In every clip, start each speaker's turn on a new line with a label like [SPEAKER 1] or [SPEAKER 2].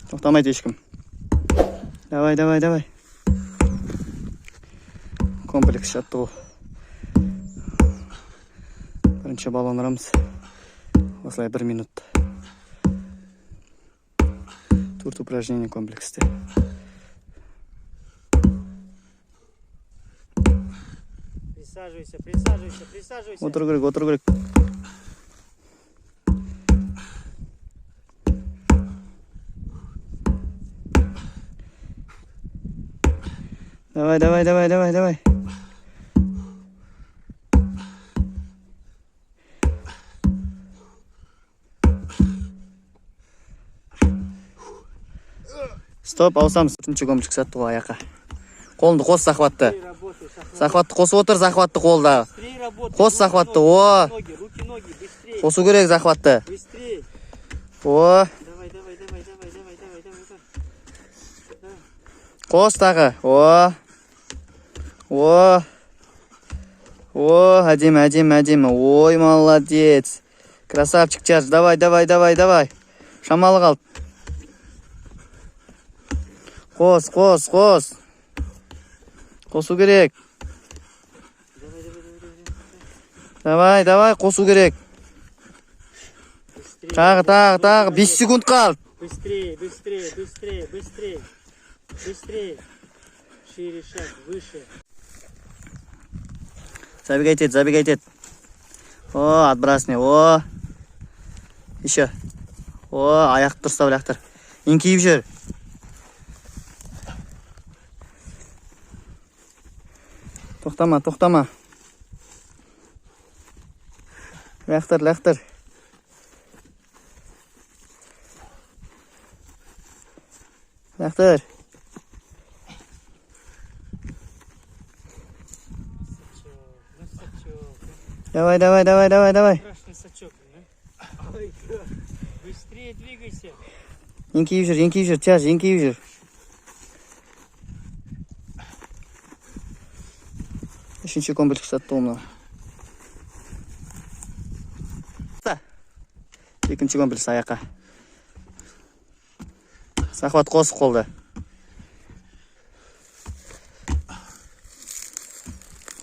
[SPEAKER 1] Тоқтамайды ешкім. Давай, давай, давай. Комплекс жаттығу. Бірінші баллон ұрамыз. Осылай 1 минут. 4 упражнение комплексте.
[SPEAKER 2] Присаживайся, присаживайся, присаживайся.
[SPEAKER 1] Отыру керек, отыру керек. Давай, давай, давай, давай, давай. Стоп, ауысамыз. Үшінші комплекс жаттығу аяққа. Қолыңды қос, захватты. Захватты қосып отыр, захватты қолда. Қос захватты, о. Қосу керек захватты. О. Қос тағы. О. О. О, әдемі, әдемі, әдемі. Ой, молодец. Красавчик, тяж. Давай, давай, давай, давай. Шамалы қалды. Қос, қос, қос. Қосу керек. Давай, давай, қосу керек. Тағы, тағы, тағы. 5 секунд қалды.
[SPEAKER 2] Быстрее, быстрее, быстрее, быстрее. Быстрее. Шире шаг, выше.
[SPEAKER 1] Забегать ет, забегать ет. О, отбрасывание. О. Еще. О, аяқты дұрыстап лақтыр. Еңкейіп жүр. Тоқтама, тоқтама. Лақтыр, лақтыр. Лақтыр. Давай, давай, давай, давай, давай.
[SPEAKER 2] Страшный сачок, да? Быстрее двигайся.
[SPEAKER 1] Еңкейіп жүр, еңкейіп жүр, тяж, еңкейіп жүр. Үшінші комплекс жаттығу мынау. Екінші комплекс аяққа. Захват қосып қолды.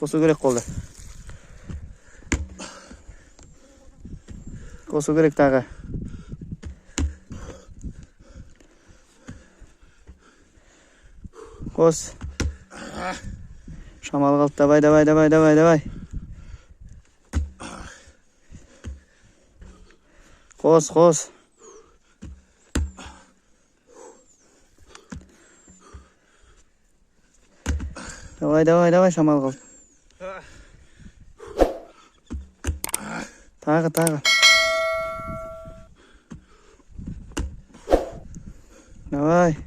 [SPEAKER 1] Қосу керек қолды. Қосу керек тағы. Қос. Шамалы қалды. Давай, давай, давай, давай, давай. Қос, қос. Давай, давай, давай, шамалы қалды. Тағы, тағы. Давай.